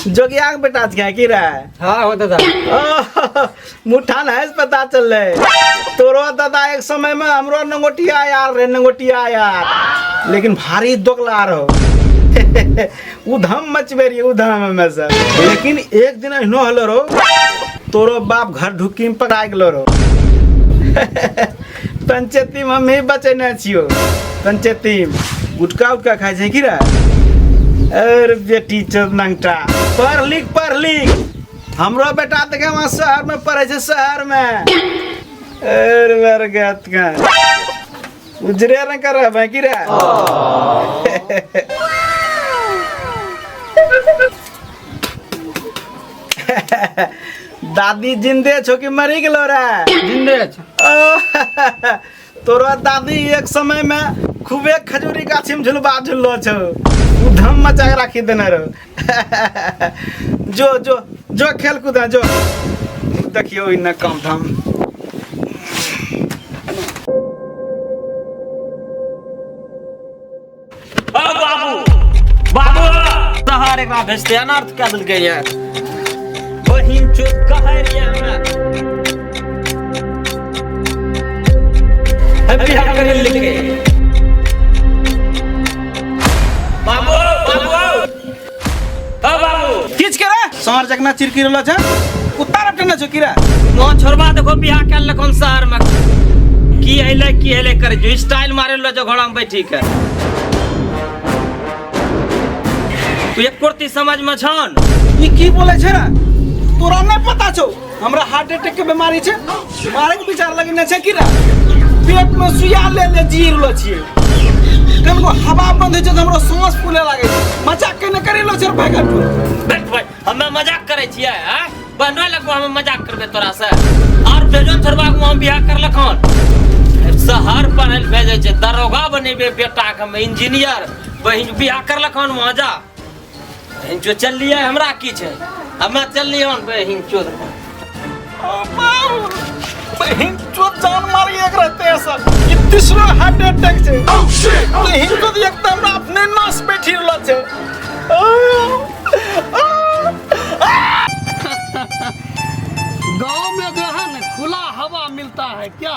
जोगिया के बेटा छियै की रे? हाँ हो दादा। मुठा नहीं से पता चल तोरो दादा एक समय में हमरो नंगोटिया यार रे, नंगोटिया यार, लेकिन भारी दोगला रहो, उधम मचबे रही उधम में से। लेकिन एक दिन एहनो होलो रो, तोरो बाप घर ढुकी में पकड़ा गेलो रो। पंचायती में हम ही बचेने छियो। पंचायती में गुटखा उटका खाइ छै की रे? अरे बेटी चोद नंगटा, पढ़ लिख, पढ़ लिख। हमरो बेटा देखे वहाँ शहर में पढ़े छै, शहर में। अरे बरगद का उजरे रंग का रहबे की रे? दादी जिंदे छो कि मरी गेलो रे? जिंदे छो। तोरो दादी एक समय में खूबे खजूरी गाछी में झुलबा झुललो छो, उधम मचा के राखी देने रहो। जो जो जो खेल कूद जो देखियो इन्ने काम धाम। ओ बाबू, बाबू, शहर एकरा भेजते अनर्थ कए देलकै ये। बहिन चोद कहै रहियै हमरा। हे बियाह करै लेलकै। बाबू, बाबू, ओ बाबू। किछ के रे? साँझ जकना चिरकी रहलो छै, कुत्ता रटने छौ की रे? मोहन छोड़बा देखो बियाह कए लेलक हन शहर में। की अइलै की अइलै करै छौ, स्टाइल मारै लो जो घोड़ा में बैठी के। तू एक कुर्ती समझ में छन? ई की बोलै छै रे? तोरा नहि पता छौ हमरा हार्ट अटैक के बीमारी छै, मारे के विचार लगेने छै की रे? पेट में सुइया ले ले जी रहलो छियै, कनको हवा बंद होइ छै तऽ हमरो सांस फूले लागै छै। मजाक केने करै लो छै रे भाई तू? बैठ भाई, हमे मजाक करै छियै, आँय? बहनोइ लगबो हमे मजाक करबै तोरा से। और भेजो छोड़बा के हम बियाह करलक हन। शहर पढ़ै लए भेजै छै, दरोगा बनेबै बेटा के हम, इंजीनियर। बहिन बियाह करलक हन वहाँ जा। बहिन चो चललियै, हमरा की छै, हमे चललियै हन बहिन चो। बहिन चो जान मारी एक रहते हैं सर, ई तीसरो हार्ट अटैक छै। बहिन चो एक तऽ हमरा अपने नाश बैठी रहल छै। गांव में जो है ना खुला हवा मिलता है क्या?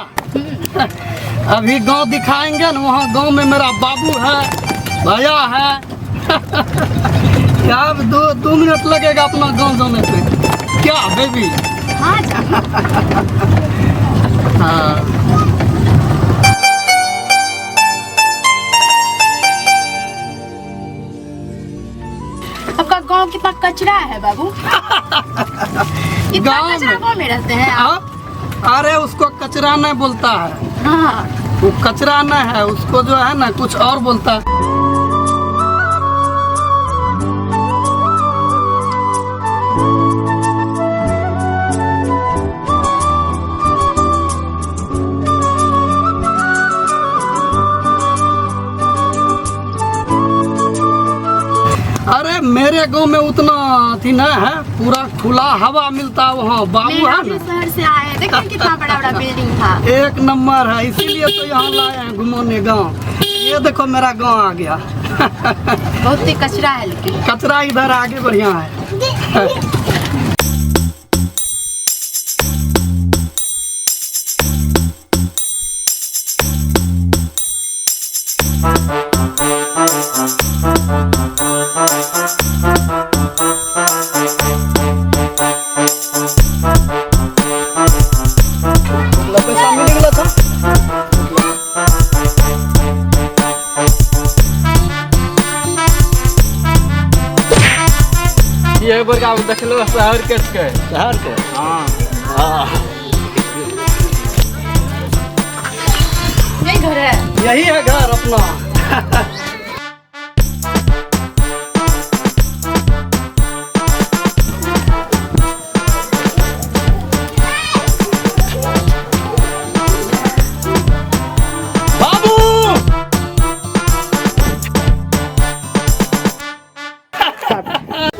अभी गांव दिखाएंगे ना, वहाँ गांव में मेरा बाबू है, भैया है। क्या अब दो मिनट लगेगा अपना गांव जाने पे क्या बेबी? हाँ। हाँ। आपका गांव कितना कचरा है बाबू। इतना गांव कचरा में? गांव में रहते हैं आप? हाँ? अरे उसको कचरा नहीं बोलता है। हाँ। वो कचरा नहीं है, उसको जो है ना कुछ और बोलता है। अरे मेरे गांव में उतना अथी नहीं है, पूरा खुला हवा मिलता है वहाँ। बाबू मेरा है भी ना, शहर से आए हैं, देखिए कितना बड़ा बड़ा बिल्डिंग था। एक नंबर है, इसीलिए तो यहाँ लाए हैं घुमाने गांव। ये देखो मेरा गांव आ गया। बहुत ही कचरा है लेकिन। कचरा इधर आगे बढ़िया है। पैसा मिल गया था। ये बड़का देखलो शहर के के शहर के? हाँ। यही घर है? यही है घर अपना। बाबू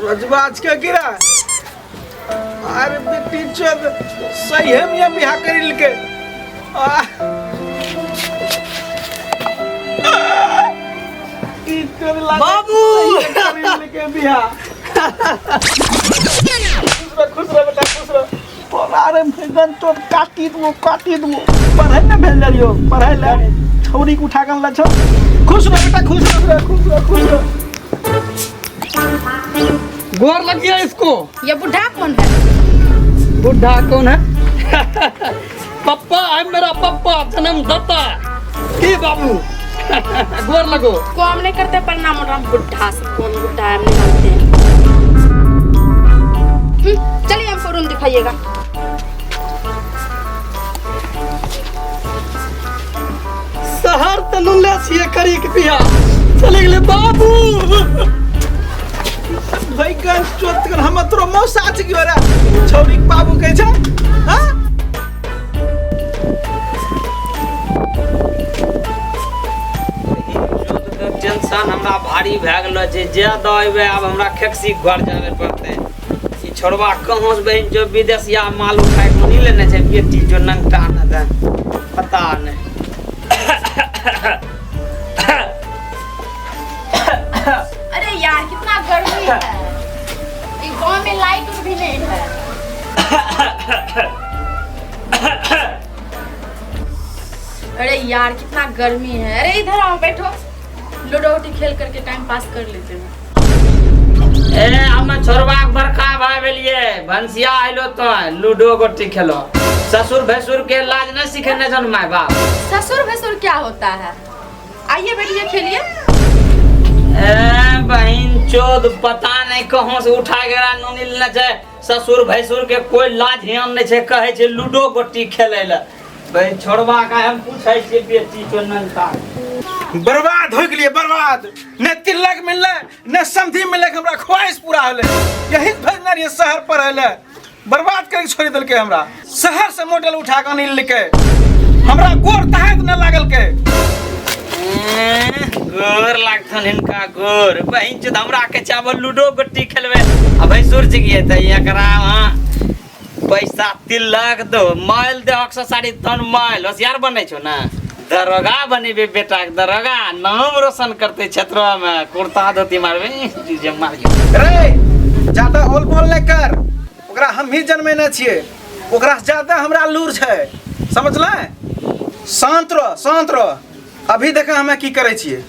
रजवाज के गिरा। अरे बेटी चोद सही है मियां बियाह करी के। बेटी तोर लागे बाबू! लेके बियाह। खुश रह, खुश रह बेटा, खुश रह। तोरा रे भैगन तोर काटी देबो, काटी देबो। पढ़ै ने भेज देलियो पढ़ै ले, छौरी के उठा के अनले छौ। खुश रह बेटा, खुश रह, खुश रह, खुश रह। गोर लग गया इसको। ये बुढ़ा कौन है? बुढ़ा कौन है? पप्पा है मेरा, पप्पा जन्मदाता। की बाबू, गोर लगो। को हम नहीं करते प्रणाम उणाम बुढ़ा से। कौन बुढ़ा है, हम नहीं जानते हैं। चलिए हमको रूम दिखाइएगा। शहर तऽ लुले छियै करी के बियाह, चले गेलै बाबू। भैगन चोत कर, हम तोरो मौसा छियो रे, छौरी के बाबू कहै छै? हाँ? टेंशन हमरा भारी भए गेलो छै। जे दऽ अयबै, आब हमरा खेकसी घर जाबे पड़तै। ई छोड़बा कहाँ से बहिन जो विदेशिया माल उठाय के नहीं लेने छै, बेटी जो नंगटा न दे, पता नहीं। अरे यार, कितना गर्मी है। ये गांव में लाइट भी नहीं है। अरे यार, कितना गर्मी है। अरे इधर आओ, बैठो, लूडो गोटी खेल करके टाइम पास कर लेते हैं। ए, हम छोड़बाक बड़का भाई भेलिए, भनसिया आइलो तो लूडो गोटी खेलो। ससुर भैंसुर के लाज नहीं सिखेने छन माय बाप। ससुर भसुर क्या होता है? आइए, बैठिए, खेलिए। ए बहिन चोद, पता नहीं कहाँ से उठा गेला नोनी लेने छै। ससुर भैंसुर के कोई लाज ध्यान नहीं छै, कहै छै लूडो गोटी खेलै लए। बहिन छोड़बा का हम पूछै छियै बेटी चो ननका। बर्बाद हो गेलियै, बर्बाद। ने तिलक मिललै, ने समधि मिललै, हमरा ख्वाहिश पूरा होलै। यही भेजने रहियै शहर पढ़ै लए, बर्बाद करके छोड़ि देलकै हमरा। शहर से मॉडल उठा कऽ आनि लेलकै, हमरा गोर तहात न लागलकै। ए, गोर लागथन हिनका गोर। बहिन चोद, हमरा के चावल लूडो गोटी खेलबै आ भैंसुर जी के तऽ एकरा वहाँ पैसा तिलक दो, माइल देहक से साड़ी तन माइल। होशियार बनै छौ ने, दरोगा बनेबे बेटा के, दरोगा नाम रोशन करते क्षेत्र में। कुर्ता धोती मारबे जे मारियो। रे, ज्यादा ओल बोल नहि कर। ओकरा हम ही जन्मेने छियै, ओकरा से ज्यादा हमरा लूर छै, समझलै? शांत रह, शांत रह। अभी देखा हमे की करै छियै।